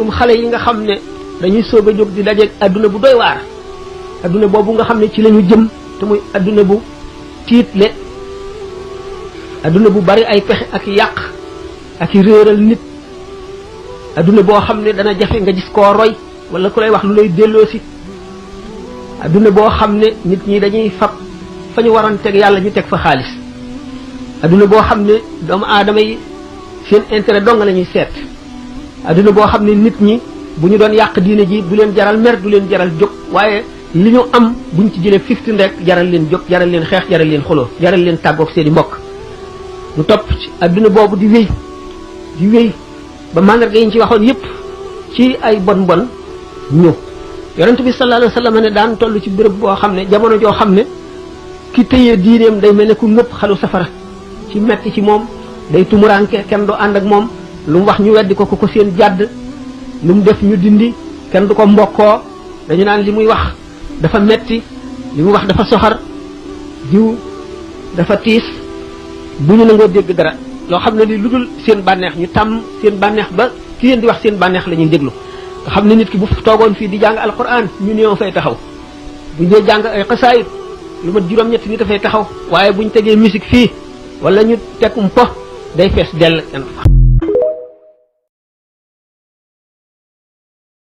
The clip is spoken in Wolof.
xale yi nga xam ne dañuy soog a jóg di dajeeg adduna bu doy waar adduna boobu nga xam ne ci lañu jëm te muy adduna bu tiitle adduna bu bari ay pexe ak yàq ak i réeral nit adduna boo xam ne dana jafe nga gis koo roy wala ku lay wax lu lay delloosi adduna boo xam ne nit ñi dañuy fab fa ñu waroon teg yàlla ñu teg fa xaalis adduna boo xam ne doomu aadama yi seen intérêt dong la ñuy seet adduna boo xam ne nit ñi bu ñu doon yàq diine ji du leen jaral mer du leen jaral jóg waaye li ñu am buñ ci jëlee 15 rek jaral leen jóg jaral leen xeex jaral leen xuloo jaral leen tàggoog seen i mbokk ñu topp ci adduna boobu di wéy ba mandarga yi ñu ci waxoon yépp ci ay bon ñëw yonent bi sallallahu alayhi wasallam ne daan toll ci béréb boo xam ne jamono joo xam ne ki téye diineem day mel ne ku ngëpp xalu safara ci metti ci moom day tumuranke kenn du ànd ak moom lu mu wax ñu weddi ko ko seen jàdd lu mu def ñu dindi kenn du ko mbokkoo dañu naan li muy wax dafa metti li muy wax dafa soxar jiw dafa tiis bu ñu nangoo dégg dara loo xam ne li lu dul seen bànneex ñu tàmm seen bànneex ba ki leen di wax seen bànneex la ñuy déglu nga xam ne nit ki bu toogoon fii di jàng alquran ñu néew fay taxaw buñ dee jàng ay xasaayid lu mat juróom-ñetti nit dafay taxaw waaye buñ tegee musique fii wala ñu teg po day fees dell